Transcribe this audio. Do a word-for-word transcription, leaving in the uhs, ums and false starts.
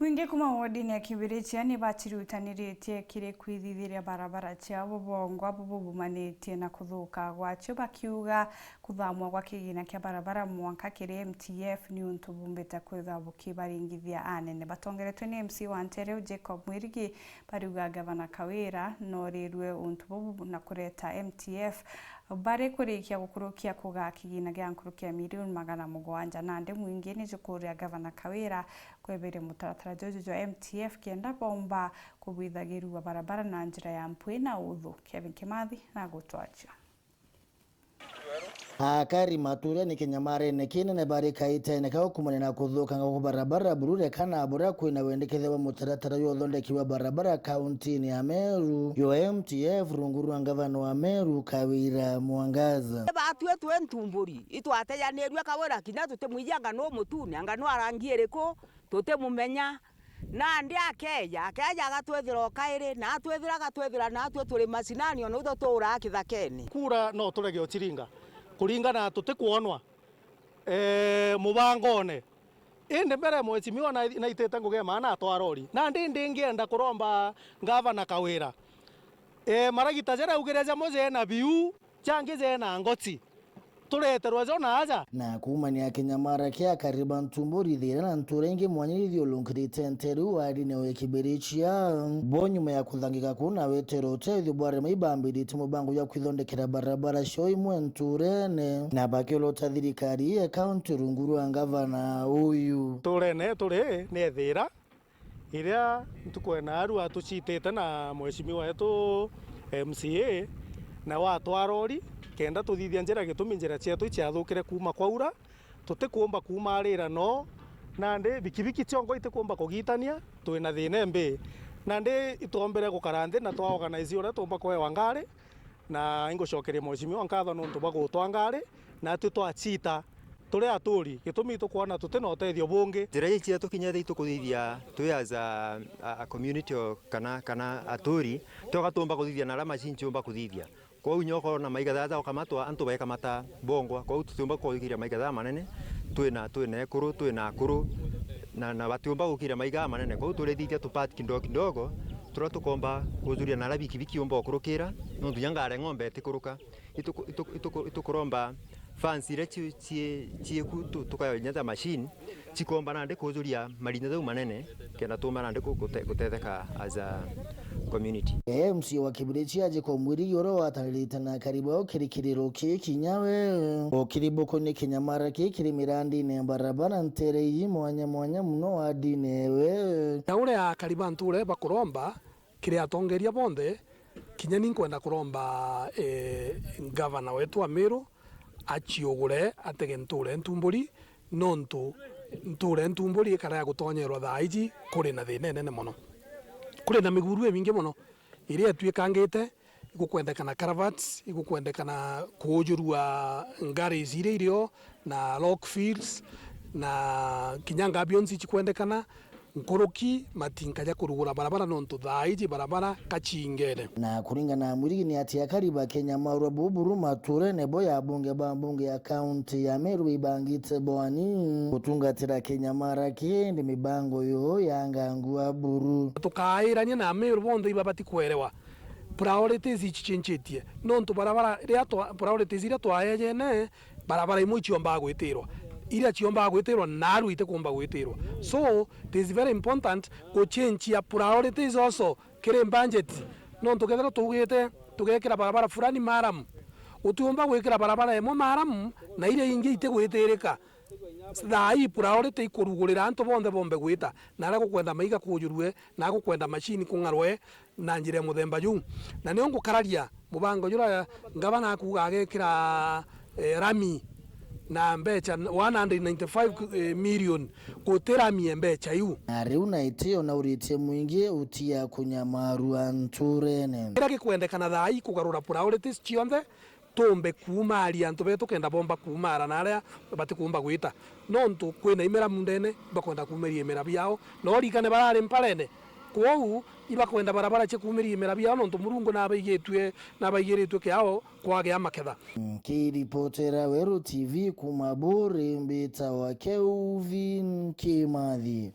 Mwingi kuma wodini ya Kibirichia ni bachirutaniritie kiri kwithithiria barabara ciao bubongwa bubu bumanitie na kuthuka gwacio, bakiuga kuthamwa gwa kigina kia barabara mwanka kiri M T F ni untu bumbite kwithwa bukibaringithia anene. Batongeretwe ni M C wa Ntereu Jacob Mwirigi, bariuga Gavana Kawira noorirue untu bubu na kureta M T F bari kurikia gukurukia kugaa kigina gia nkuruki ya milioni magana mugwanja. Nandi mwingi ni jukuria Gavana Kawira kweberia mutaratara juju jwa M T F kenda bomba kubwithagirua barabara na njira ya mpwi na uthu. Kevin Kimathi na gutwacio. Akari maturene kinyamarene kinene bari kaitene kau kumania na kuthukanga kwa barabara burure kana buria kwina wendekethia wa mutaratara jwa uthondeki wa barabara kauntini ya Meru. Yo M T F rungu rwa ngavana wa Meru Kawira Mwangaza. Batue twi ntumburi, itwatejanirue Kawira kinya tutimwiji anga nu mutune, anga nu arangi iriku, tutimumenya. Nandi akeeja, akeeja agatwithira o kairi, na atwithira agatwithira natwe turi macinani, ona itho tuuraa kithakene. Kura no turege uciringa, kuringana na tutikwonwa, ee, mubangone. Indi mbere mheshimiwa na-, naitite ngugi ya maana atwarori. Nandi ndingienda kuromba ngavana Kawira, ee, maragita jaria augire jamwe jena biu, jangi jena ngoci. Tureterwe jo na aja. Na kuumania kinyamara kia Kariba Ntumburi, Thira na ntuura ingi mwanya ithiurunkiritite Ntereu wardini ya Kibirichia. Bo nyuma ya kuthangika kuu na wetera utethio bwa arimi ibambiritie mubango jwa kwithondekera barabara cio imwe ntuurene, na bakiorota thirikari ya kaunti rungu rwa ngavana uyu. Ntuurene turi ni ethira iria ntuku ya naarua tucitite na mheshimiwa wetu M C A, na watwarori kenda tuthithia njira, gitumi njira cietu iciathukire kuuma kwaura, tutikuumba kuumarira no, nandi bikibiki ciongo itikuumba kugitania, twina thina imbi. Nandi itwombire gukara nthi na twa organize uria tuumba kuewa ngari, na ingucokeria mheshimiwa nkatho nontu bwa gutwa ngari, natwi twacita turi aturi, gitumi tukwona tuti na utethio bungi. Njira ii cietu kinya iria itukuthithia twi as a, a, a community o kana, kana aturi, tioka tuumba kuthithia na aria machine ciumba kuthithia. Kwou inya ukorwo na maiga jaja ukamatwa, antu baekamata bongwa. Kwou tutiumba kukiria maiga jaja manene, twina, twina ekuru, twina akuru, na, na batiumba gukiria maiga manene. Kwou turithithia tu part kidogo kidogo, turia tukomba kujuria na aria bikibiki yumba ukurukira, nontu inya ngari ng'ombe itikuruka. Ituku-, ituku-, ituku-, itukuromba fans iria ci-, ci-, cieku tu-, tukayo inya ja machine, cikomba nandi kujuria marinya jau manene, kenda tuumba nandi ku-, gute-, gutetheka as a community. M C A wa Kibirichia Jacob Mwirigi uria watanirite na Kariba ukirikiriro kii kinya we ukiribukunia kinyamara kii kiri mirandine ya barabara ntere ii mwanya mwanya muno wardini ewe. Na uria Kariba nture bakuromba, kiri atongeria bonthe, kinya ni nkwenda kuromba, eh, ngavana wetu wa Meru aciugure atege nture Ntumburi, nontu nture Ntumburi ikara ya gutonyerwa thaa iji kuri na thina inene mono. Kuri na miguru imingi mono iria itwikangite, igukwendekana culverts, igukwendekana kuujurua ngari iria irio, na rock fields, na kinya ngabionsi cikwendekana, nkuruki matinka ja kurugura barabara, nontu thaa iji barabara kachingene. Na kuringana na Mwirigi ni ati akari ba Kenya maurwa buburu maturene bo ya bunge ba mbunge ya kaunti ya Meru ibangite bwani gutungatira Kenya mara kindi mibango yo ya ngangua buru. Tukairania na Meru bonthe ibabati kwerewa priorities ici cienjetie, nontu barabara riria twa-, priorities iria twaejene, barabara imwe iciombaga gwitirwa, iria ciombaga gwitirwa naarua itikumba gwitirwa. So it is very important guchenjia priorities also kiri budget, nontu kethira tuugite tugekira barabara fulani maramu, utiumba gwikira barabara imwe maramu na iria ingi itigwitirika. Thaa ii priority ikurugurira antu bonthe bombe gwita, na aria gukwenda maiga kuujurue, na aria gukwenda machine kung'arwe na njira ya muthemba juu. Na nio ngukararia mubango juria ngavana akuuga agekira, eh, rami na mbecha one hundred ninety-five, eh, million, guti rami ya mbecha iu. Na riu na itio nauritie mwingi utia kunyamarua nturene. Kiria gikwendekana thaa ii kugarura priorities cionthe, tumbe kuumaria antu betu kenda bomba kuumara na aria batikuumba gwita, nontu kwina imera mundene ibakwenda kuumiria imera biao, na urikane barari mparene, kwou ibakwenda barabara cia kuumiria imera biao, nontu Murungu nabaigitue, nabaigiritue kiao kwagea maketha. Nkiripotera Weru T V kuuma Buri, mbitawa Kelvin Kimathi.